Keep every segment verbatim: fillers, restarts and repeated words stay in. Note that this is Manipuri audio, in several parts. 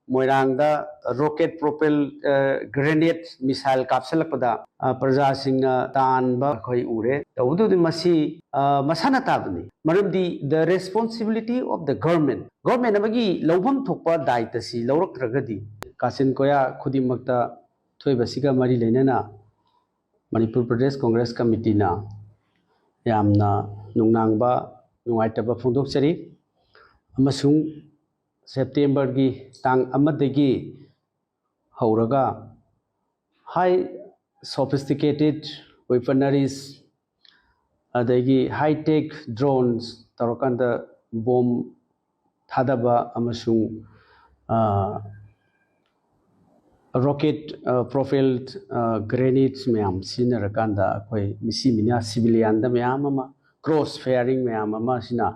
ꯃꯣꯏꯔꯥꯡꯗ rocket propelled grenade missile ꯀꯥꯞꯁꯤꯜꯂꯛꯄꯗ ꯄ꯭ꯔꯖꯥꯁꯤꯡꯅ ꯇꯥꯟꯕ ꯑꯩꯈꯣꯏ ꯎꯔꯦ꯫ ꯇꯧꯕꯗꯨꯗꯤ ꯃꯁꯤ ꯃꯁꯥꯅ ꯇꯥꯕꯅꯤ꯫ ꯃꯔꯝꯗꯤ the responsibility of the government, government ꯑꯃꯒꯤ ꯂꯧꯐꯝ ꯊꯣꯛꯄ ꯗꯥꯏꯇꯁꯤ ꯂꯧꯔꯛꯇ꯭ꯔꯒꯗꯤ ꯀꯥꯆꯤꯟ ꯀꯣꯌꯥ ꯈꯨꯗꯤꯡꯃꯛꯇ ꯊꯣꯛꯏꯕꯁꯤꯒ ꯃꯔꯤ ꯂꯩꯅꯅ ꯃꯅꯤꯄꯨꯔ ꯄ꯭ꯔꯗꯦꯁ ꯀꯣꯡꯒ꯭ꯔꯦꯁ ꯀꯃꯤꯇꯤꯅ ꯌꯥꯝꯅ ꯅꯨꯡꯅꯥꯡꯕ ꯅꯨꯡꯉꯥꯏꯇꯕ ꯐꯣꯡꯗꯣꯛꯆꯔꯤ꯫ ꯑꯃꯁꯨꯡ ꯁꯦꯞꯇꯦꯝꯕꯔꯒꯤ ꯇꯥꯡ ꯑꯃꯗꯒꯤ ꯍꯧꯔꯒ high sophisticated weaponries, ꯑꯗꯒꯤ high tech drones ꯇꯧꯔꯀꯥꯟꯗ ꯕꯣꯝ ꯊꯥꯗꯕ ꯑꯃꯁꯨꯡ rocket propelled grenades ꯃꯌꯥꯝ ꯁꯤꯖꯤꯟꯅꯔꯀꯥꯟꯗ ꯑꯩꯈꯣꯏ ꯃꯤꯁꯤ ꯃꯤꯅꯥ civilianꯗ ꯃꯌꯥꯝ ꯑꯃ cross firing ꯃꯌꯥꯝ ꯑꯃ ꯑꯁꯤꯅ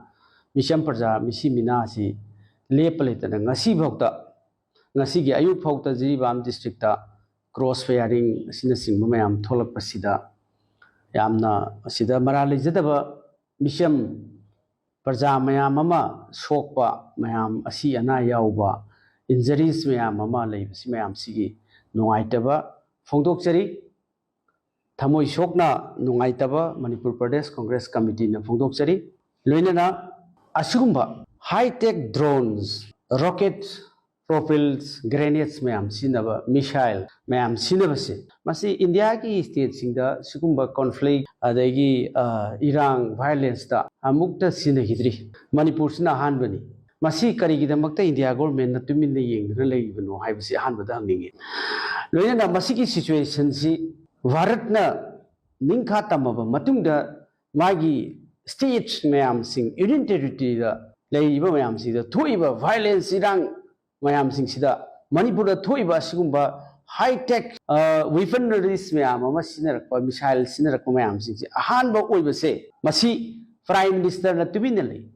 ꯃꯤꯆꯝ ꯄ꯭ꯔꯖꯥ ꯃꯤꯁꯤ ꯃꯤꯅꯥ ꯑꯁꯤ ꯂꯦꯞꯄ ꯂꯩꯇꯅ ꯉꯁꯤꯐꯥꯎꯗ, ꯉꯁꯤꯒꯤ ꯑꯌꯨꯛ ꯐꯥꯎꯗ ꯖꯤꯔꯤꯕꯥꯝ districtꯇ cross firing ꯑꯁꯤꯅꯆꯤꯡꯕ ꯃꯌꯥꯝ ꯊꯣꯛꯂꯛꯄꯁꯤꯗ ꯌꯥꯝꯅ ꯑꯁꯤꯗ ꯃꯔꯥꯜ ꯂꯩꯖꯗꯕ ꯃꯤꯆꯝ ꯄ꯭ꯔꯖꯥ ꯃꯌꯥꯝ ꯑꯃ ꯁꯣꯛꯄ, ꯃꯌꯥꯝ ꯑꯁꯤ ꯑꯅꯥ ꯌꯥꯎꯕ, injuries ꯃꯌꯥꯝ ꯑꯃ ꯂꯩꯕꯁꯤ ꯃꯌꯥꯝꯁꯤꯒꯤ ꯅꯨꯡꯉꯥꯏꯇꯕ ꯐꯣꯡꯗꯣꯛꯆꯔꯤ꯫ ꯊꯃꯣꯏ ꯁꯣꯛꯅ ꯅꯨꯡꯉꯥꯏꯇꯕ ꯃꯅꯤꯄꯨꯔ ꯄ꯭ꯔꯗꯦꯁ ꯀꯣꯡꯒ꯭ꯔꯦꯁ ꯀꯃꯤꯇꯤꯅ ꯐꯣꯡꯗꯣꯛꯆꯔꯤ꯫ ꯂꯣꯏꯅꯅ ꯑꯁꯤꯒꯨꯝꯕ high tech drones, rocket propelled grenades ꯃꯌꯥꯝ ꯁꯤꯖꯤꯟꯅꯕ, missile ꯃꯌꯥꯝ ꯁꯤꯖꯤꯟꯅꯕꯁꯦ, ꯃꯁꯤ ꯏꯟꯗꯤꯌꯥꯒꯤ stateꯁꯤꯡꯗ ꯁꯤꯒꯨꯝꯕ conflict ꯑꯗꯒꯤ ꯏꯔꯥꯡ violenceꯇ ꯑꯃꯨꯛꯇ ꯁꯤꯖꯤꯟꯅꯈꯤꯗ꯭ꯔꯤ꯫ ꯃꯅꯤꯄꯨꯔꯁꯤꯅ ꯑꯍꯥꯟꯕꯅꯤ꯫ ꯃꯁꯤ ꯀꯔꯤꯒꯤꯗꯃꯛꯇ ꯏꯟꯗꯤꯌꯥ governmentꯅ ꯇꯨꯃꯤꯟꯅ ꯌꯦꯡꯗꯨꯅ ꯂꯩꯔꯤꯕꯅꯣ ꯍꯥꯏꯕꯁꯤ ꯑꯍꯥꯟꯕꯗ ꯍꯪꯅꯤꯡꯉꯤ꯫ ꯂꯣꯏꯅꯅ ꯃꯁꯤꯒꯤ situationꯁꯤ ꯚꯥꯔꯠꯅ ꯅꯤꯡꯈꯥ ꯇꯝꯃꯕ ꯃꯇꯨꯡꯗ ꯃꯥꯒꯤ state ꯃꯌꯥꯝꯁꯤꯡ, union territoryꯗ ꯂꯩꯔꯤꯕ ꯃꯌꯥꯝꯁꯤꯗ ꯊꯣꯛꯏꯕ violence, ꯏꯔꯥꯡ ꯃꯌꯥꯝꯁꯤꯡꯁꯤꯗ ꯃꯅꯤꯄꯨꯔꯗ ꯊꯣꯛꯏꯕ ꯑꯁꯤꯒꯨꯝꯕ high tech weaponries ꯃꯌꯥꯝ ꯑꯃ ꯁꯤꯖꯤꯟꯅꯔꯛꯄ, missile ꯁꯤꯖꯤꯟꯅꯔꯛꯄ ꯃꯌꯥꯝꯁꯤꯡꯁꯤ ꯑꯍꯥꯟꯕ ꯑꯣꯏꯕꯁꯦ ꯃꯁꯤ Prime Ministerꯅ ꯇꯨꯃꯤꯟꯅ ꯂꯩ꯫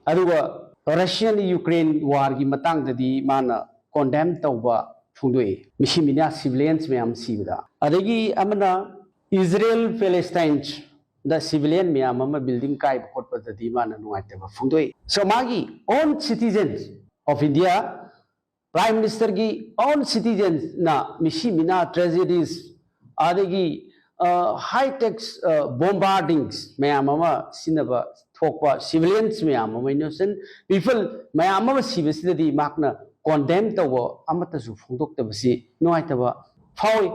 ꯑꯗꯨꯒ Russian Ukraine warꯒꯤ ꯃꯇꯥꯡꯗꯗꯤ ꯃꯥꯅ condemn ꯇꯧꯕ ꯐꯣꯡꯗꯣꯛꯏ꯫ ꯃꯤꯁꯤ ꯃꯤꯅꯥ civilians ꯃꯌꯥꯝ ꯁꯤꯕꯗ꯫ ꯑꯗꯒꯤ ꯑꯃꯅ Israel Palestineꯗ civilian ꯃꯌꯥꯝ ꯑꯃ building ꯀꯥꯏꯕ ꯈꯣꯠꯄꯗꯗꯤ ꯃꯥꯅ ꯅꯨꯡꯉꯥꯏꯇꯕ ꯐꯣꯡꯗꯣꯛꯏ꯫ So ꯃꯥꯒꯤ own citizens of India Prime Ministerꯒꯤ own citizensꯅ ꯃꯤꯁꯤ ꯃꯤꯅꯥ tragedies, ꯑꯗꯒꯤ high tax bombardings ꯃꯌꯥꯝ ꯑꯃ ꯁꯤꯖꯤꯟꯅꯕ ꯊꯣꯛꯄ, civilians ꯃꯌꯥꯝ ꯑꯃ, innocent people ꯃꯌꯥꯝ ꯑꯃ ꯁꯤꯕꯁꯤꯗꯗꯤ ꯃꯍꯥꯛꯅ condemn ꯇꯧꯕ ꯑꯃꯠꯇꯁꯨ ꯐꯣꯡꯗꯣꯛꯇꯕꯁꯤ ꯅꯨꯡꯉꯥꯏꯇꯕ ꯐꯥꯎꯏ꯫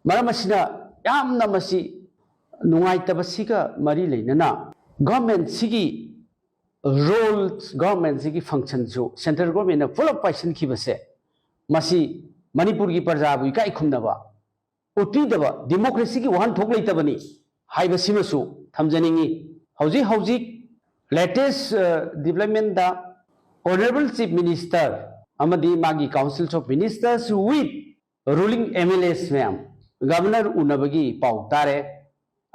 ꯃꯔꯝ ꯑꯁꯤꯅ ꯌꯥꯝꯅ ꯃꯁꯤ ꯅꯨꯡꯉꯥꯏꯇꯕꯁꯤꯒ ꯃꯔꯤ ꯂꯩꯅꯅ governmentꯁꯤꯒꯤ roles, governmentꯁꯤꯒꯤ functionꯁꯨ central governmentꯅ ꯄꯨꯂꯞ ꯄꯥꯏꯁꯤꯟꯈꯤꯕꯁꯦ, ꯃꯁꯤ ꯃꯅꯤꯄꯨꯔꯒꯤ ꯄ꯭ꯔꯖꯥꯕꯨ ꯏꯀꯥꯏ ꯈꯨꯝꯅꯕ ꯎꯠꯄꯤꯗꯕ, democracyꯒꯤ ꯋꯥꯍꯟꯊꯣꯛ ꯂꯩꯇꯕꯅꯤ ꯍꯥꯏꯕꯁꯤꯃꯁꯨ ꯊꯝꯖꯅꯤꯡꯏ꯫ ꯍꯧꯖꯤꯛ ꯍꯧꯖꯤꯛ latest developmentꯗ Honourable Chief Minister ꯑꯃꯗꯤ ꯃꯥꯒꯤ Council of Ministers with ruling MLAs ꯃꯌꯥꯝ Governor ꯎꯅꯕꯒꯤ ꯄꯥꯎ ꯇꯥꯔꯦ,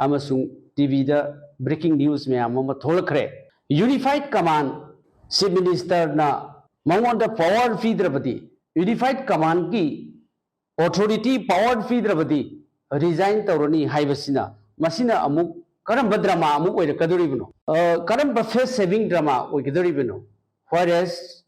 ꯑꯃꯁꯨꯡ TVꯗ breaking news ꯃꯌꯥꯝ ꯑꯃ ꯊꯣꯛꯂꯛꯈ꯭ꯔꯦ꯫ Unified Command, Chief Ministerꯅ ꯃꯉꯣꯟꯗ power ꯄꯤꯗ꯭ꯔꯕꯗꯤ, Unified Commandꯀꯤ authority, power ꯄꯤꯗ꯭ꯔꯕꯗꯤ resign ꯇꯧꯔꯅꯤ ꯍꯥꯏꯕꯁꯤꯅ, ꯃꯁꯤꯅ ꯑꯃꯨꯛ ꯀꯔꯝꯕ drama ꯑꯃꯨꯛ ꯑꯣꯏꯔꯛꯀꯗꯧꯔꯤꯕꯅꯣ? ꯀꯔꯝꯕ face saving drama ꯑꯣꯏꯒꯗꯧꯔꯤꯕꯅꯣ? Whereas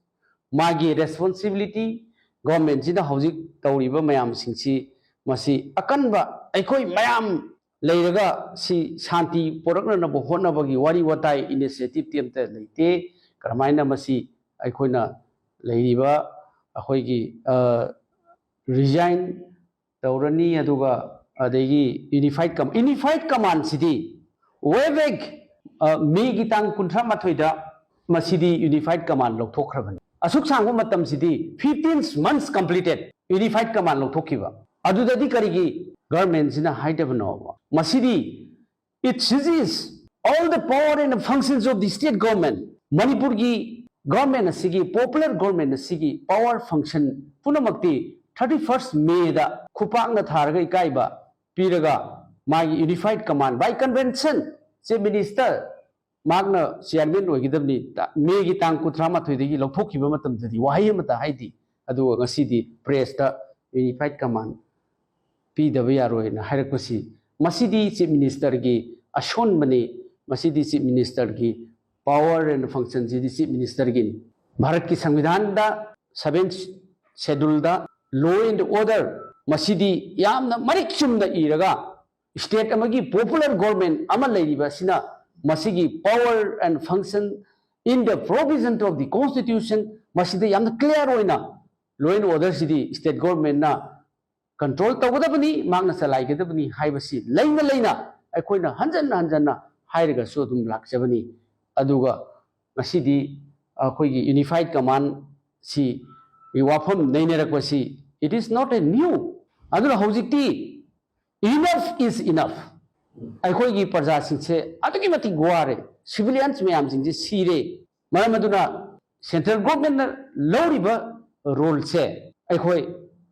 ꯃꯥꯒꯤ responsibility, governmentꯁꯤꯅ ꯍꯧꯖꯤꯛ ꯇꯧꯔꯤꯕ ꯃꯌꯥꯝꯁꯤꯡꯁꯤ, ꯃꯁꯤ ꯑꯀꯟꯕ, ꯑꯩꯈꯣꯏ ꯃꯌꯥꯝ ꯂꯩꯔꯒ ꯁꯤ ꯁꯥꯟꯇꯤ ꯄꯣꯔꯛꯅꯅꯕ ꯍꯣꯠꯅꯕꯒꯤ ꯋꯥꯔꯤ ꯋꯥꯇꯥꯏ, initiativeꯇꯤ ꯑꯝꯇ ꯂꯩꯇꯦ꯫ ꯀꯔꯝꯍꯥꯏꯅ ꯃꯁꯤ ꯑꯩꯈꯣꯏꯅ ꯂꯩꯔꯤꯕ ꯑꯩꯈꯣꯏꯒꯤ resign ꯇꯧꯔꯅꯤ, ꯑꯗꯨꯒ ꯑꯗꯒꯤ Unified Command, Unified Commandꯁꯤꯗꯤ way back Mayꯒꯤ ꯇꯥꯡ ꯀꯨꯟꯊ꯭ꯔꯥ ꯃꯥꯊꯣꯏꯗ ꯃꯁꯤꯗꯤ Unified Command ꯂꯧꯊꯣꯛꯈ꯭ꯔꯕꯅꯤ꯫ ꯑꯁꯨꯛ ꯁꯥꯡꯕ ꯃꯇꯝꯁꯤꯗꯤ, fifteen months completed, Unified Command ꯂꯧꯊꯣꯛꯈꯤꯕ꯫ ꯑꯗꯨꯗꯗꯤ ꯀꯔꯤꯒꯤ governmentꯁꯤꯅ ꯍꯥꯏꯗꯕꯅꯣꯕ? ꯃꯁꯤꯗꯤ it seizes all the power and functions of the state government. ꯃꯅꯤꯄꯨꯔꯒꯤ government ꯑꯁꯤꯒꯤ, popular government ꯑꯁꯤꯒꯤ power function ꯄꯨꯝꯅꯃꯛꯇꯤ thirty first Mayꯗ ꯈꯨꯄꯥꯛꯅ ꯊꯥꯔꯒ ꯏꯀꯥꯏꯕ ꯄꯤꯔꯒ, ꯃꯥꯒꯤ Unified Command by convention, Chief Minister ꯃꯍꯥꯛꯅ chairman ꯑꯣꯏꯒꯗꯕꯅꯤ, ꯇ-, Mayꯒꯤ ꯇꯥꯡ ꯀꯨꯟꯊ꯭ꯔꯥ ꯃꯥꯊꯣꯏꯗꯒꯤ ꯂꯧꯊꯣꯛꯈꯤꯕ ꯃꯇꯝꯗꯗꯤ ꯋꯥꯍꯩ ꯑꯃꯇ ꯍꯥꯏꯗꯦ꯫ ꯑꯗꯨꯒ ꯉꯁꯤꯗꯤ pressꯇ Unified Command ꯄꯤꯗꯕ ꯌꯥꯔꯣꯏꯅ ꯍꯥꯏꯔꯛꯄꯁꯤ, ꯃꯁꯤꯗꯤ Chief Ministerꯒꯤ ꯑꯁꯣꯟꯕꯅꯤ, ꯃꯁꯤꯗꯤ Chief Ministerꯒꯤ power and functionꯁꯤꯗꯤ Chief Ministerꯒꯤꯅꯤ꯫ ꯚꯥꯔꯠꯀꯤ ꯁꯪꯕꯤꯙꯥꯟꯗ seven ꯁꯦꯗꯨꯜꯗ law and order ꯃꯁꯤꯗꯤ ꯌꯥꯝꯅ ꯃꯔꯤꯛ ꯆꯨꯝꯅ ꯏꯔꯒ state ꯑꯃꯒꯤ popular government ꯑꯃ ꯂꯩꯔꯤꯕ ꯑꯁꯤꯅ ꯃꯁꯤꯒꯤ power and function in the provision of the constitution ꯃꯁꯤꯗ ꯌꯥꯝꯅ clear ꯑꯣꯏꯅ law and order CD state government ꯅ control ꯇꯧꯒꯗꯕꯅꯤ, ꯃꯍꯥꯛꯅ ꯆꯂꯥꯏꯒꯗꯕꯅꯤ ꯍꯥꯏꯕꯁꯤ ꯂꯩꯅ ꯂꯩꯅ ꯑꯩꯈꯣꯏꯅ ꯍꯟꯖꯟꯅ ꯍꯟꯖꯟꯅ ꯍꯥꯏꯔꯒꯁꯨ ꯑꯗꯨꯝ ꯂꯥꯛꯆꯕꯅꯤ꯫ ꯑꯗꯨꯒ ꯉꯁꯤꯗꯤ ꯑꯩꯈꯣꯏꯒꯤ unified command ꯁꯤ ꯋꯥꯐꯝ ꯅꯩꯅꯔꯛꯄꯁꯤ it is not a new꯫ ꯑꯗꯨꯅ ꯍꯧꯖꯤꯛꯇꯤ enough is enough꯫ ꯑꯩꯈꯣꯏꯒꯤ ꯄ꯭ꯔꯖꯥꯁꯤꯡꯁꯦ ꯑꯗꯨꯛꯀꯤ ꯃꯇꯤꯛ ꯋꯥꯔꯦ, civilians ꯃꯌꯥꯝꯁꯤꯡꯁꯦ ꯁꯤꯔꯦ꯫ ꯃꯔꯝ ꯑꯗꯨꯅ central government ꯅ ꯂꯧꯔꯤꯕ role ꯁꯦ ꯑꯩꯈꯣꯏ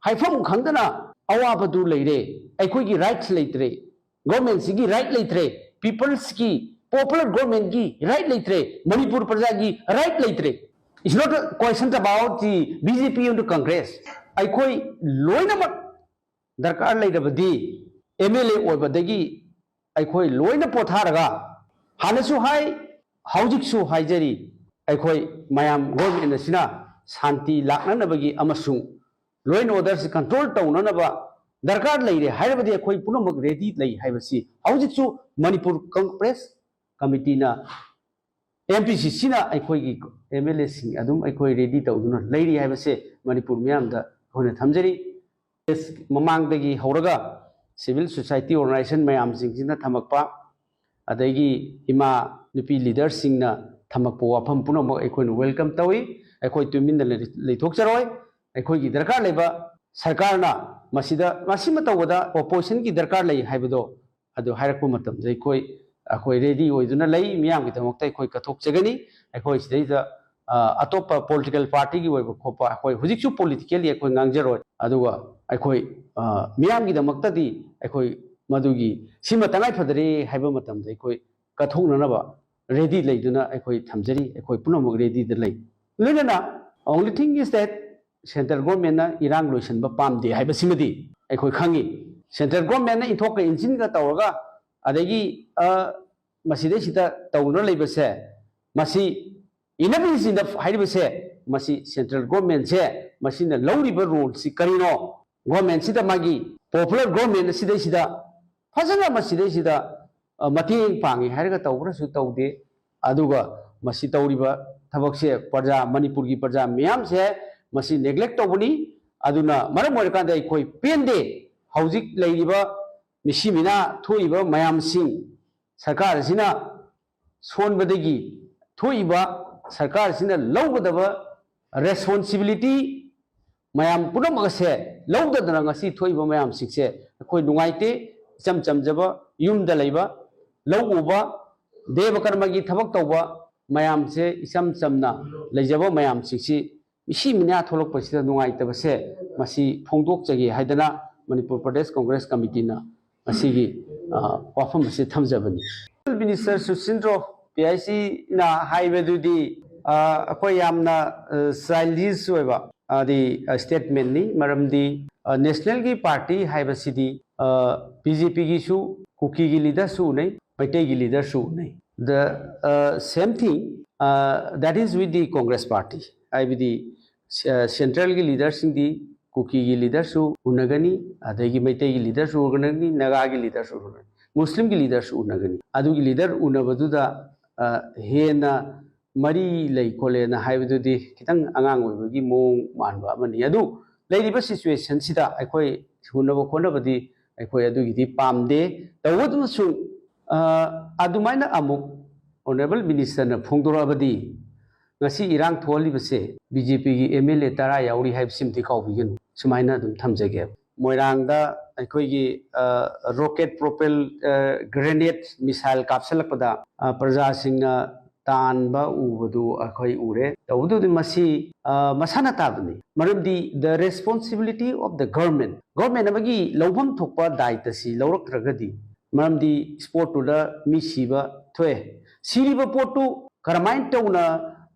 ꯍꯥꯏꯐꯝ ꯈꯪꯗꯅ ꯑꯋꯥꯕꯗꯨ ꯂꯩꯔꯦ꯫ ꯑꯩꯈꯣꯏꯒꯤ rights ꯂꯩꯇ꯭ꯔꯦ, government ꯁꯤꯒꯤ right ꯂꯩꯇ꯭ꯔꯦ, peoples ꯀꯤ, popular government ꯀꯤ right ꯂꯩꯇ꯭ꯔꯦ, ꯃꯅꯤꯄꯨꯔ ꯄ꯭ꯔꯖꯥꯒꯤ right ꯂꯩꯇ꯭ꯔꯦ꯫ It's not a question about the B J P and Congress꯫ ꯑꯩꯈꯣꯏ ꯂꯣꯏꯅꯃꯛ ꯗꯔꯀꯥꯔ ꯂꯩꯔꯕꯗꯤ M L A ꯑꯣꯏꯕꯗꯒꯤ ꯑꯩꯈꯣꯏ ꯂꯣꯏꯅ ꯄꯣꯊꯥꯔꯒ ꯍꯥꯟꯅꯁꯨ ꯍꯥꯏ, ꯍꯧꯖꯤꯛꯁꯨ ꯍꯥꯏꯖꯔꯤ, ꯑꯩꯈꯣꯏ ꯃꯌꯥꯝ government ꯑꯁꯤꯅ ꯁꯥꯟꯇꯤ ꯂꯥꯛꯅꯅꯕꯒꯤ ꯑꯃꯁꯨꯡ law and order ꯁꯤ control ꯇꯧꯅꯅꯕ ꯗꯔꯀꯥꯔ ꯂꯩꯔꯦ ꯍꯥꯏꯔꯕꯗꯤ ꯑꯩꯈꯣꯏ ꯄꯨꯝꯅꯃꯛ ready ꯂꯩ ꯍꯥꯏꯕꯁꯤ ꯍꯧꯖꯤꯛꯁꯨ ꯃꯅꯤꯄꯨꯔ Congress committee ꯅ M P C C ꯅ ꯑꯩꯈꯣꯏꯒꯤ M L A ꯁꯤꯡ ꯑꯗꯨꯝ ꯑꯩꯈꯣꯏ ready ꯇꯧꯗꯨꯅ ꯂꯩꯔꯤ ꯍꯥꯏꯕꯁꯦ ꯃꯅꯤꯄꯨꯔ ꯃꯤꯌꯥꯝꯗ ꯑꯩꯈꯣꯏꯅ ꯊꯝꯖꯔꯤ꯫ ꯃꯃꯥꯡꯗꯒꯤ ꯍꯧꯔꯒ civil society organization ꯃꯌꯥꯝꯁꯤꯡꯁꯤꯅ ꯊꯝꯃꯛꯄ, ꯑꯗꯒꯤ ꯏꯃꯥ ꯅꯨꯄꯤ leader ꯁꯤꯡꯅ ꯊꯝꯃꯛꯄ ꯋꯥꯐꯝ ꯄꯨꯝꯅꯃꯛ ꯑꯩꯈꯣꯏꯅ welcome ꯇꯧꯏ꯫ ꯑꯩꯈꯣꯏ ꯇꯨꯃꯤꯟꯅ ꯂꯩ-, ꯂꯩꯊꯣꯛꯆꯔꯣꯏ꯫ ꯑꯩꯈꯣꯏꯒꯤ ꯗꯔꯀꯥꯔ ꯂꯩꯕ ꯁꯔꯀꯥꯔꯅ ꯃꯁꯤꯗ, ꯃꯁꯤꯃ ꯇꯧꯕꯗ opposition ꯒꯤ ꯗꯔꯀꯥꯔ ꯂꯩ ꯍꯥꯏꯕꯗꯣ ꯑꯗꯨ ꯍꯥꯏꯔꯛꯄ ꯃꯇꯝꯗ ꯑꯩꯈꯣꯏ, ꯑꯩꯈꯣꯏ ready ꯑꯣꯏꯗꯨꯅ ꯂꯩ, ꯃꯤꯌꯥꯝꯒꯤꯗꯃꯛꯇ ꯑꯩꯈꯣꯏ ꯀꯠꯊꯣꯛꯆꯒꯅꯤ꯫ ꯑꯩꯈꯣꯏ ꯁꯤꯗꯩꯗ, ꯑ, ꯑꯇꯣꯞꯄ political party ꯒꯤ ꯑꯣꯏꯕ ꯈꯣꯠꯄ, ꯑꯩꯈꯣꯏ ꯍꯧꯖꯤꯛꯁꯨ politically ꯑꯩꯈꯣꯏ ꯉꯥꯡꯖꯔꯣꯏ꯫ ꯑꯗꯨꯒ ꯑꯩꯈꯣꯏ, ꯑ, ꯃꯤꯌꯥꯝꯒꯤꯗꯃꯛꯇꯗꯤ ꯑꯩꯈꯣꯏ ꯃꯗꯨꯒꯤ ꯁꯤꯃ ꯇꯉꯥꯏ ꯐꯗ꯭ꯔꯦ ꯍꯥꯏꯕ ꯃꯇꯝꯗ ꯑꯩꯈꯣꯏ ꯀꯠꯊꯣꯛꯅꯅꯕ ready ꯂꯩꯗꯨꯅ ꯑꯩꯈꯣꯏ ꯊꯝꯖꯔꯤ, ꯑꯩꯈꯣꯏ ꯄꯨꯝꯅꯃꯛ ready ꯗ ꯂꯩ꯫ ꯂꯣꯏꯅꯅ only thing is that central government ꯅ ꯏꯔꯥꯡ ꯂꯣꯏꯁꯤꯟꯕ ꯄꯥꯝꯗꯦ ꯍꯥꯏꯕꯁꯤꯃꯗꯤ ꯑꯩꯈꯣꯏ ꯈꯪꯉꯤ꯫ Central government ꯅ ꯏꯟꯊꯣꯛꯀ ꯏꯟꯁꯤꯟꯒ ꯇꯧꯔꯒ ꯑꯗꯒꯤ, ꯑ, ꯃꯁꯤꯗꯩꯁꯤꯗ ꯇꯧꯗꯨꯅ ꯂꯩꯕꯁꯦ, ꯃꯁꯤ enough is enough ꯍꯥꯏꯔꯤꯕꯁꯦ ꯃꯁꯤ central governmentꯁꯦ ꯃꯁꯤꯅ ꯂꯧꯔꯤꯕ roleꯁꯤ ꯀꯔꯤꯅꯣ? Governmentꯁꯤꯗ ꯃꯥꯒꯤ popular government ꯑꯁꯤꯗꯩꯁꯤꯗ ꯐꯖꯅ ꯃꯁꯤꯗꯩꯁꯤꯗ, ꯑ, ꯃꯇꯦꯡ ꯄꯥꯡꯉꯤ ꯍꯥꯏꯔꯒ ꯇꯧꯕ꯭ꯔꯁꯨ ꯇꯧꯗꯦ꯫ ꯑꯗꯨꯒ ꯃꯁꯤ ꯇꯧꯔꯤꯕ ꯊꯕꯛꯁꯦ ꯄ꯭ꯔꯖꯥ, ꯃꯅꯤꯄꯨꯔꯒꯤ ꯄ꯭ꯔꯖꯥ ꯃꯤꯌꯥꯝꯁꯦ ꯃꯁꯤ neglect ꯇꯧꯕꯅꯤ꯫ ꯑꯗꯨꯅ ꯃꯔꯝ ꯑꯣꯏꯔꯀꯥꯟꯗ ꯑꯩꯈꯣꯏ ꯄꯦꯟꯗꯦ꯫ ꯍꯧꯖꯤꯛ ꯂꯩꯔꯤꯕ ꯃꯤꯁꯤ ꯃꯤꯅꯥ ꯊꯣꯛꯏꯕ ꯃꯌꯥꯝꯁꯤꯡ, ꯁꯔꯀꯥꯔ ꯑꯁꯤꯅ ꯁꯣꯟꯕꯗꯒꯤ ꯊꯣꯛꯏꯕ, ꯁꯔꯀꯥꯔ ꯑꯁꯤꯅ ꯂꯧꯒꯗꯕ responsibility ꯃꯌꯥꯝ ꯄꯨꯝꯅꯃꯛ ꯑꯁꯦ ꯂꯧꯗꯗꯅ ꯉꯁꯤ ꯊꯣꯛꯏꯕ ꯃꯌꯥꯝꯁꯤꯡꯁꯦ ꯑꯩꯈꯣꯏ ꯅꯨꯡꯉꯥꯏꯇꯦ꯫ ꯏꯆꯝ ꯆꯝꯖꯕ ꯌꯨꯝꯗ ꯂꯩꯕ, ꯂꯧ ꯎꯕ, ꯗꯦꯕ ꯀꯔꯃꯒꯤ ꯊꯕꯛ ꯇꯧꯕ ꯃꯌꯥꯝꯁꯦ, ꯏꯆꯝ ꯆꯝꯅ ꯂꯩꯖꯕ ꯃꯌꯥꯝꯁꯤꯡꯁꯤ ꯃꯤꯁꯤ ꯃꯤꯅꯥ ꯊꯣꯛꯂꯛꯄꯁꯤꯗ ꯅꯨꯡꯉꯥꯏꯇꯕꯁꯦ ꯃꯁꯤ ꯐꯣꯡꯗꯣꯛꯆꯒꯦ ꯍꯥꯏꯗꯅ ꯃꯅꯤꯄꯨꯔ ꯄ꯭ꯔꯗꯦꯁ ꯀꯣꯡꯒ꯭ꯔꯦꯁ ꯀꯃꯤꯇꯤꯅ ꯉꯁꯤꯒꯤ, ꯑ, ꯋꯥꯐꯝ ꯑꯁꯤ ꯊꯝꯖꯕꯅꯤ꯫ Minister ꯁꯨꯁꯤꯟꯗ꯭ꯔꯣ ꯄꯤ ꯑꯥꯏ ꯁꯤꯅ ꯍꯥꯏꯕꯗꯨꯗꯤ, ꯑ, ꯑꯩꯈꯣꯏ ꯌꯥꯝꯅ, ꯑ, childish ꯑꯣꯏꯕ, ꯑꯗꯤ, ꯑ, statementꯅꯤ꯫ ꯃꯔꯝꯗꯤ, ꯑ, nationalꯒꯤ party ꯍꯥꯏꯕꯁꯤꯗꯤ, ꯑ, ꯕꯤ ꯖꯦ ꯄꯤꯒꯤꯁꯨ ꯀꯨꯀꯤꯒꯤ leaderꯁꯨ ꯎꯅꯩ, ꯃꯩꯇꯩꯒꯤ leaderꯁꯨ ꯎꯅꯩ꯫ The, uh, same thing, uh, that is with the Congress party. ꯍꯥꯏꯕꯗꯤ, ꯑ, centralꯒꯤ leaderꯁꯤꯡꯗꯤ ꯀꯨꯀꯤꯒꯤ leaderꯁꯨ ꯎꯅꯒꯅꯤ, ꯑꯗꯒꯤ ꯃꯩꯇꯩꯒꯤ leaderꯁꯨ ꯎꯅꯒꯅꯤ, ꯅꯥꯒꯥꯒꯤ leaderꯁꯨ ꯎꯅꯒꯅꯤ, ꯃꯨꯁꯂꯤꯝꯒꯤ leaderꯁꯨ ꯎꯅꯒꯅꯤ꯫ ꯑꯗꯨꯒꯤ leader ꯎꯅꯕꯗꯨꯗ, ꯑ, ꯍꯦꯟꯅ ꯃꯔꯤ ꯂꯩ ꯈꯣꯠꯂꯦꯅ ꯍꯥꯏꯕꯗꯨꯗꯤ ꯈꯤꯇꯪ ꯑꯉꯥꯡ ꯑꯣꯏꯕꯒꯤ ꯃꯑꯣꯡ ꯃꯥꯟꯕ ꯑꯃꯅꯤ꯫ ꯑꯗꯨ ꯂꯩꯔꯤꯕ situationꯁꯤꯗ ꯑꯩꯈꯣꯏ ꯎꯅꯕ ꯈꯣꯠꯅꯕꯗꯤ ꯑꯩꯈꯣꯏ ꯑꯗꯨꯒꯤꯗꯤ ꯄꯥꯝꯗꯦ꯫ ꯇꯧꯕꯇꯕꯨ, ꯑ, ꯑꯗꯨꯃꯥꯏꯅ ꯑꯃꯨꯛ Honourable Ministerꯅ ꯐꯣꯡꯗꯣꯔꯛꯑꯕꯗꯤ ꯉꯁꯤ ꯏꯔꯥꯡ ꯊꯣꯛꯍꯜꯂꯤꯕꯁꯦ ꯕꯤ ꯖꯦ ꯄꯤꯒꯤ ꯑꯦꯝ ꯑꯦꯜ ꯑꯦ ꯇꯔꯥ ꯌꯥꯎꯔꯤ ꯍꯥꯏꯕꯁꯤꯃꯗꯤ ꯀꯥꯎꯕꯤꯒꯅꯨ꯫ ꯁꯨꯃꯥꯏꯅ ꯑꯗꯨꯝ ꯊꯝꯖꯒꯦ꯫ ꯃꯣꯏꯔꯥꯡꯗ ꯑꯩꯈꯣꯏꯒꯤ, ꯑ, rocket propel, ꯑ, grenade missile ꯀꯥꯞꯁꯤꯜꯂꯛꯄꯗ, ꯑ, ꯄ꯭ꯔꯖꯥꯁꯤꯡꯅ ꯇꯥꯟꯕ ꯎꯕꯗꯨ ꯑꯩꯈꯣꯏ ꯎꯔꯦ꯫ ꯇꯧꯕꯇꯕꯨ ꯃꯁꯤ, ꯑ, ꯃꯁꯥꯅ ꯇꯥꯕꯅꯤ꯫ ꯃꯔꯝꯗꯤ the responsibility of the government, government ꯑꯃꯒꯤ ꯂꯧꯐꯝ ꯊꯣꯛꯄ ꯗꯥꯏꯇꯁꯤ ꯂꯧꯔꯛꯇ꯭ꯔꯒꯗꯤ, ꯃꯔꯝꯗꯤ sportꯇꯨꯗ ꯃꯤ ꯁꯤꯕ ꯊꯣꯛꯑꯦ꯫ ꯁꯤꯔꯤꯕ ꯄꯣꯠꯇꯨ ꯀꯔꯝꯍꯥꯏꯅ ꯇꯧꯅ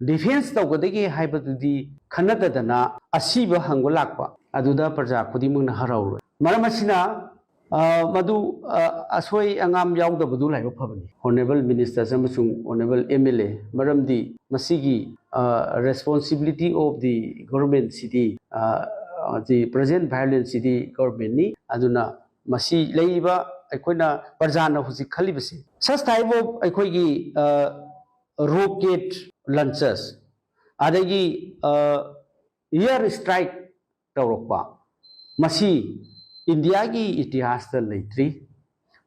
defence ꯇꯧꯒꯗꯒꯦ ꯍꯥꯏꯕꯗꯨꯗꯤ ꯈꯟꯅꯗꯗꯅ ꯑꯁꯤꯕ ꯍꯪꯕ ꯂꯥꯛꯄ ꯑꯗꯨꯗ ꯄ꯭ꯔꯖꯥ ꯈꯨꯗꯤꯡꯃꯛꯅ ꯍꯔꯥꯎꯔꯣꯏ꯫ ꯃꯔꯝ ꯑꯁꯤꯅ ꯑ, ꯃꯗꯨ, ꯑ, ꯑꯁꯣꯏ ꯑꯉꯥꯝ ꯌꯥꯎꯗꯕꯗꯨ ꯂꯥꯏꯕꯛ ꯐꯕꯅꯤ, Honourable Ministers ꯑꯃꯁꯨꯡ Honourable M L A, ꯃꯔꯝꯗꯤ ꯃꯁꯤꯒꯤ, ꯑ, responsibility of the government ꯁꯤꯗꯤ, ꯑ, ꯍꯧꯖꯤꯛ present violence ꯁꯤꯗꯤ government ꯅꯤ꯫ ꯑꯗꯨꯅ ꯃꯁꯤ ꯂꯩꯔꯤꯕ ꯑꯩꯈꯣꯏꯅ ꯄ꯭ꯔꯖꯥꯅ ꯍꯧꯖꯤꯛ ꯈꯜꯂꯤꯕꯁꯤ, such type of ꯑꯩꯈꯣꯏꯒꯤ, ꯑ, rocket launchers, ꯑꯗꯒꯤ, ꯑ, air strike ꯇꯧꯔꯛꯄ, ꯃꯁꯤ ꯏꯟꯗꯤꯌꯥꯒꯤ ꯏꯇꯤꯍꯥꯁꯇ ꯂꯩꯇ꯭ꯔꯤ꯫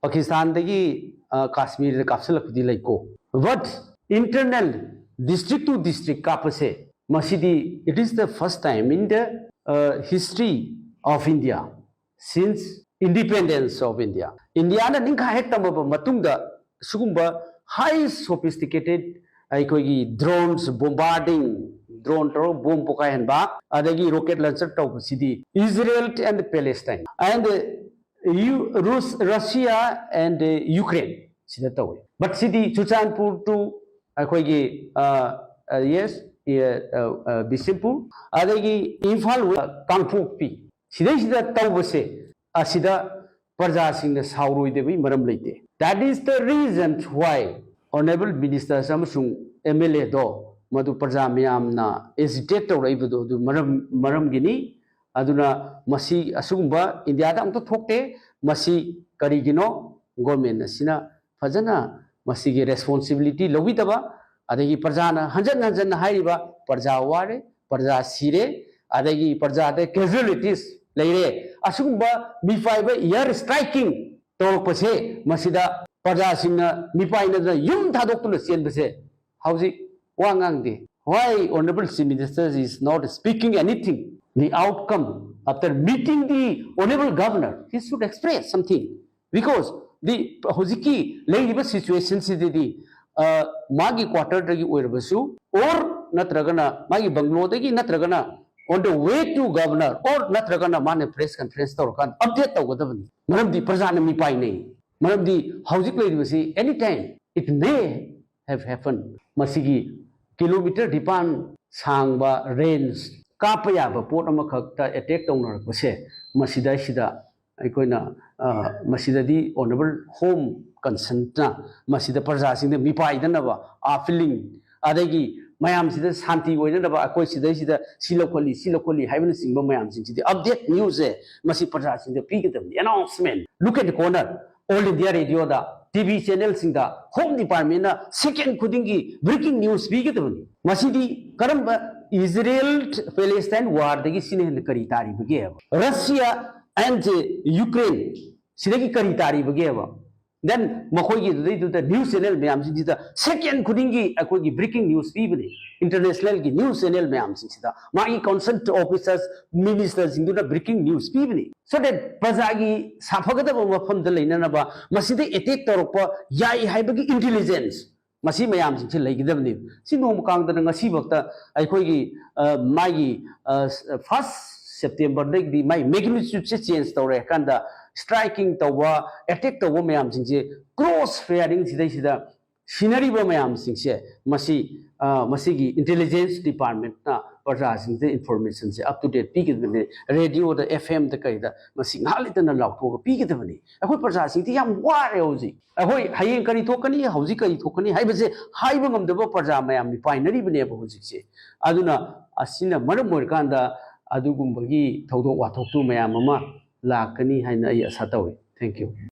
ꯄꯥꯀꯤꯁꯇꯥꯟꯗꯒꯤ, ꯑ, ꯀꯥꯁꯃꯤꯔꯗ ꯀꯥꯞꯁꯤꯜꯂꯛꯄꯗꯤ ꯂꯩꯀꯣ, but internal district to district ꯀꯥꯞꯄꯁꯦ, ꯃꯁꯤꯗꯤ it is the first time in the, uh, history of India since independence of India. ꯏꯟꯗꯤꯌꯥꯅ ꯅꯤꯡꯈꯥ ꯍꯦꯛ ꯇꯝꯃꯕ ꯃꯇꯨꯡꯗ ꯁꯤꯒꯨꯝꯕ high sophisticated ꯑꯩꯈꯣꯏꯒꯤ drones bombarding, drone ꯇꯧꯔꯒ ꯕꯣꯝ ꯄꯣꯈꯥꯏꯍꯟꯕ, ꯑꯗꯒꯤ rocket launcher ꯇꯧꯕꯁꯤꯗꯤ Israel and Palestine and Russia and Ukraine ꯁꯤꯗ ꯇꯧꯏ꯫ But ꯁꯤꯗꯤ ꯆꯨꯔꯆꯥꯟꯄꯨꯔ to ꯑꯩꯈꯣꯏꯒꯤ, ꯑ, ꯑ, yes, ꯑ, ꯑ, ꯑ, ꯕꯤꯁꯦꯝꯄꯨꯔ, ꯑꯗꯒꯤ ꯏꯝꯐꯥꯜ ꯋꯦꯁ, ꯀꯥꯡꯄꯣꯛꯄꯤ, ꯁꯤꯗꯩꯁꯤꯗ ꯇꯧꯕꯁꯦ, ꯑꯁꯤꯗ ꯄ꯭ꯔꯖꯥꯁꯤꯡꯅ ꯁꯥꯎꯔꯣꯏꯗꯕꯒꯤ ꯃꯔꯝ ꯂꯩꯇꯦ꯫ That is the reason why Honourable Ministers ꯑꯃꯁꯨꯡ M L A ꯗꯣ ꯃꯗꯨ ꯄ꯭ꯔꯖꯥ ꯃꯌꯥꯝꯅ agitate ꯇꯧꯔꯛꯏꯕꯗꯣ ꯑꯗꯨ ꯃꯔꯝ, ꯃꯔꯝꯒꯤꯅꯤ꯫ ꯑꯗꯨꯅ ꯃꯁꯤ ꯑꯁꯤꯒꯨꯝꯕ ꯏꯟꯗꯤꯌꯥꯗ ꯑꯃꯨꯛꯇ ꯊꯣꯛꯇꯦ꯫ ꯃꯁꯤ ꯀꯔꯤꯒꯤꯅꯣ? Government ꯑꯁꯤꯅ ꯐꯖꯅ ꯃꯁꯤꯒꯤ responsibility ꯂꯧꯕꯤꯗꯕ, ꯑꯗꯒꯤ ꯄ꯭ꯔꯖꯥꯅ ꯍꯟꯖꯟ ꯍꯟꯖꯟꯅ ꯍꯥꯏꯔꯤꯕ ꯄ꯭ꯔꯖꯥ ꯋꯥꯔꯦ, ꯄ꯭ꯔꯖꯥ ꯁꯤꯔꯦ, ꯑꯗꯒꯤ ꯄ꯭ꯔꯖꯥꯗ casualties ꯂꯩꯔꯦ, ꯑꯁꯤꯒꯨꯝꯕ ꯃꯤꯄꯥꯏꯕ air striking ꯇꯧꯔꯛꯄꯁꯦ, ꯃꯁꯤꯗ ꯄ꯭ꯔꯖꯥꯁꯤꯡꯅ ꯃꯤꯄꯥꯏꯅꯗꯅ ꯌꯨꯝ ꯊꯥꯗꯣꯛꯇꯨꯅ ꯆꯦꯟꯕꯁꯦ ꯍꯧꯖꯤꯛ ꯋꯥ ꯉꯥꯡꯗꯦ꯫ Why Honourable Chief Minister is not speaking anything? The outcome, after meeting the Honourable Governor, he should express something. Because the ꯍꯧꯖꯤꯛꯀꯤ ꯂꯩꯔꯤꯕ situation ꯁꯤꯗꯗꯤ, ꯑ, ꯃꯥꯒꯤ quarter ꯗꯒꯤ ꯑꯣꯏꯔꯕꯁꯨ, or ꯅꯠꯇ꯭ꯔꯒꯅ ꯃꯥꯒꯤ bungalow ꯗꯒꯤ, ꯅꯠꯇ꯭ꯔꯒꯅ on the way to governor, or ꯅꯠꯇ꯭ꯔꯒꯅ ꯃꯥꯅ press conference ꯇꯧꯔꯀꯥꯟꯗ update ꯇꯧꯒꯗꯕꯅꯤ꯫ ꯃꯔꯝꯗꯤ ꯄ꯭ꯔꯖꯥꯅ ꯃꯤꯄꯥꯏꯅꯩ꯫ ꯃꯔꯝꯗꯤ ꯍꯧꯖꯤꯛ ꯂꯩꯔꯤꯕꯁꯤ any time it may have happened꯫ ꯃꯁꯤꯒꯤ kilometre ꯅꯤꯄꯥꯟ ꯁꯥꯡꯕ range, ꯀꯥꯞꯄ ꯌꯥꯕ ꯄꯣꯠ ꯑꯃꯈꯛꯇ attack ꯇꯧꯅꯔꯛꯄꯁꯦ, ꯃꯁꯤꯗꯩꯁꯤꯗ ꯑꯩꯈꯣꯏꯅ, ꯑ, ꯃꯁꯤꯗꯗꯤ Honourable Home Consulꯅ ꯃꯁꯤꯗ ꯄ꯭ꯔꯖꯥꯁꯤꯡꯗ ꯃꯤꯄꯥꯏꯗꯅꯕ, appealing, ꯑꯗꯒꯤ ꯃꯌꯥꯝꯁꯤꯗ ꯁꯥꯟꯇꯤ ꯑꯣꯏꯅꯅꯕ ꯑꯩꯈꯣꯏ ꯁꯤꯗꯩꯁꯤꯗ ꯁꯤ ꯂꯧꯈꯠꯂꯤ, ꯁꯤ ꯂꯧꯈꯠꯂꯤ ꯍꯥꯏꯕꯅꯆꯤꯡꯕ ꯃꯌꯥꯝꯁꯤꯡꯁꯤꯗꯤ update newsꯁꯦ ꯃꯁꯤ ꯄ꯭ꯔꯖꯥꯁꯤꯡꯗ ꯄꯤꯒꯗꯕꯅꯤ꯫ Announcement, Look at the Corner, All India Radioꯗ, TV channelꯁꯤꯡꯗ, Home Departmentꯅ second ꯈꯨꯗꯤꯡꯒꯤ breaking news ꯄꯤꯒꯗꯕꯅꯤ꯫ ꯃꯁꯤꯗꯤ ꯀꯔꯝꯕ Israel Palestine warꯗꯒꯤ ꯁꯤꯅ ꯍꯦꯟꯅ ꯀꯔꯤ ꯇꯥꯔꯤꯕꯒꯦ ꯍꯥꯏꯕ? Russia and Ukraine ꯁꯤꯗꯒꯤ ꯀꯔꯤ ꯇꯥꯔꯤꯕꯒꯦ ꯍꯥꯏꯕ? Then ꯃꯈꯣꯏꯒꯤ ꯑꯗꯨꯗꯩꯗꯨꯗ news channel ꯃꯌꯥꯝꯁꯤꯡꯁꯤꯗ second ꯈꯨꯗꯤꯡꯒꯤ ꯑꯩꯈꯣꯏꯒꯤ breaking news ꯄꯤꯕꯅꯤ꯫ Internationalꯒꯤ news channel ꯃꯌꯥꯝꯁꯤꯡꯁꯤꯗ ꯃꯥꯒꯤ concerned officers, ministerꯁꯤꯡꯗꯨꯅ breaking news ꯄꯤꯕꯅꯤ꯫ So that ꯄ꯭ꯔꯖꯥꯒꯤ ꯁꯥꯐꯒꯗꯕ ꯃꯐꯝꯗ ꯂꯩꯅꯅꯕ ꯃꯁꯤꯗ attack ꯇꯧꯔꯛꯄ ꯌꯥꯏ ꯍꯥꯏꯕꯒꯤ intelligence ꯃꯁꯤ ꯃꯌꯥꯝꯁꯤꯡꯁꯦ ꯂꯩꯒꯗꯕꯅꯤ꯫ ꯁꯤ ꯅꯣꯡꯃ ꯀꯥꯡꯗꯅ ꯉꯁꯤꯐꯥꯎꯗ ꯑꯩꯈꯣꯏꯒꯤ, ꯑ, ꯃꯥꯒꯤ, ꯑ, first Septemberꯗꯒꯤꯗꯤ ꯃꯥꯒꯤ magnitudeꯁꯦ change ꯇꯧꯔꯦ ꯍꯥꯏ ꯀꯥꯟꯗ striking ꯇꯧꯕ, attack ꯇꯧꯕ ꯃꯌꯥꯝꯁꯤꯡꯁꯦ cross firing ꯁꯤꯗꯩꯁꯤꯗ ꯁꯤꯅꯔꯤꯕ ꯃꯌꯥꯝꯁꯤꯡꯁꯦ ꯃꯁꯤ, ꯑ, ꯃꯁꯤꯒꯤ intelligence departmentꯅ ꯄ꯭ꯔꯖꯥꯁꯤꯡꯁꯤꯗ informationꯁꯦ up to date ꯄꯤꯒꯗꯕꯅꯤ꯫ Radioꯗ, FMꯗ, ꯀꯩꯗ ꯃꯁꯤ ꯉꯥꯏꯍꯥꯛ ꯂꯩꯇꯅ ꯂꯥꯎꯊꯣꯛꯑꯒ ꯄꯤꯒꯗꯕꯅꯤ꯫ ꯑꯩꯈꯣꯏ ꯄ꯭ꯔꯖꯥꯁꯤꯡꯗꯤ ꯌꯥꯝ ꯋꯥꯔꯦ ꯍꯧꯖꯤꯛ꯫ ꯑꯩꯈꯣꯏ ꯍꯌꯦꯡ ꯀꯔꯤ ꯊꯣꯛꯀꯅꯤ, ꯍꯧꯖꯤꯛ ꯀꯔꯤ ꯊꯣꯛꯀꯅꯤ ꯍꯥꯏꯕꯁꯦ ꯍꯥꯏꯕ ꯉꯝꯗꯕ ꯄ꯭ꯔꯖꯥ ꯃꯌꯥꯝ ꯃꯤꯄꯥꯏꯅꯔꯤꯕꯅꯦꯕ ꯍꯧꯖꯤꯛꯁꯦ꯫ ꯑꯗꯨꯅ ꯑꯁꯤꯅ ꯃꯔꯝ ꯑꯣꯏꯔꯀꯥꯟꯗ ꯑꯗꯨꯒꯨꯝꯕꯒꯤ ꯊꯧꯗꯣꯛ ꯋꯥꯊꯣꯛꯇꯨ ꯃꯌꯥꯝ ꯑꯃ ꯂꯥꯛꯀꯅꯤ ꯍꯥꯏꯅ ꯑꯩ ꯑꯁꯥ ꯇꯧꯏ꯫ Thank you꯫